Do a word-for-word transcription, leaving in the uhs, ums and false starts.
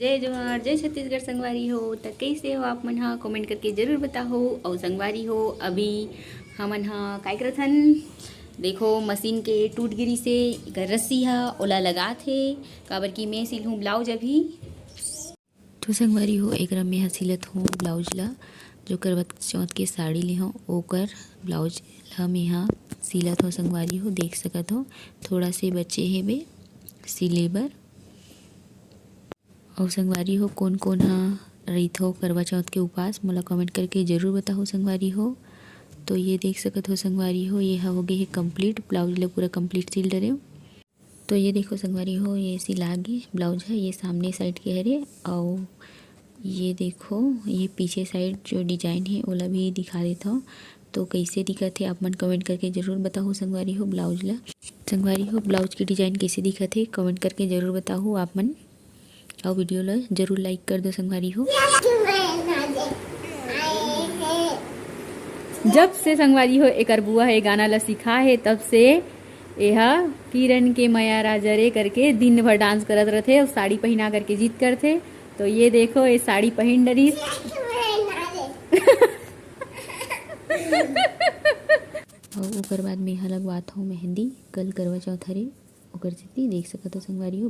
जय जोहार, जय छत्तीसगढ़ संगवारी हो। त कइसे हो आप मन ह? कमेंट करके जरूर बताहो। अउ संगवारी हो, अभी हमन ह काय करत हन? देखो, मशीन के टूट गिरी से एकर रस्सी ह ओला लगात हे, काबर कि मैं सिलहूँ ब्लाउज अभी। तो संगवारी हो, एकरा मैं ह सिलत हूँ ब्लाउज ला, जो करवा चौथ के साड़ी ले हूँ, ओकर ब्लाउज ला मैं ह सिलत हूँ संगवारी हो। देख सकत हो, थोड़ा से बचे हे बे सिले बर। अउ संगवारी हो, कोन कोन ह रहिथो करवा चौथ के उपास, मोला कमेंट करके जरूर बताहो संगवारी हो। तो ये देख सकत हो संगवारी हो, ये ह हो गे हे कंप्लीट, ब्लाउज ल पूरा कंप्लीट सिल डरे। तो ये देखो संगवारी हो, ये सिला गे ब्लाउज है, ये सामने साइड के हरे। अउ ये देखो, ये पीछे साइड जो डिजाइन है, ओला भी दिखा देत हूँ। तो कैसे दिखत है, आप मन कमेंट करके जरूर बताहो संगवारी हो ब्लाउज ला। संगवारी हो, ब्लाउज की डिजाइन कैसे दिखत है, कमेंट करके जरूर बताहो आप मन। अउ वीडियो ला जरूर लाइक कर दो संगवारी हो। जब से संगवारी हो एकर बुआ ह ए गाना ला सिखा हे, तब से एहा किरण के मया राजा रे करके दिन भर डांस करत रथे अउ साड़ी पहिना करके जिद करथे। तो ये देखो, ये साड़ी पहिन डरिस। अउ ओकर बाद मेहा लगवात हूँ मेहंदी। कल करवा चौथ हरे, ओकर सेती देख सकत हो संगवारी हो।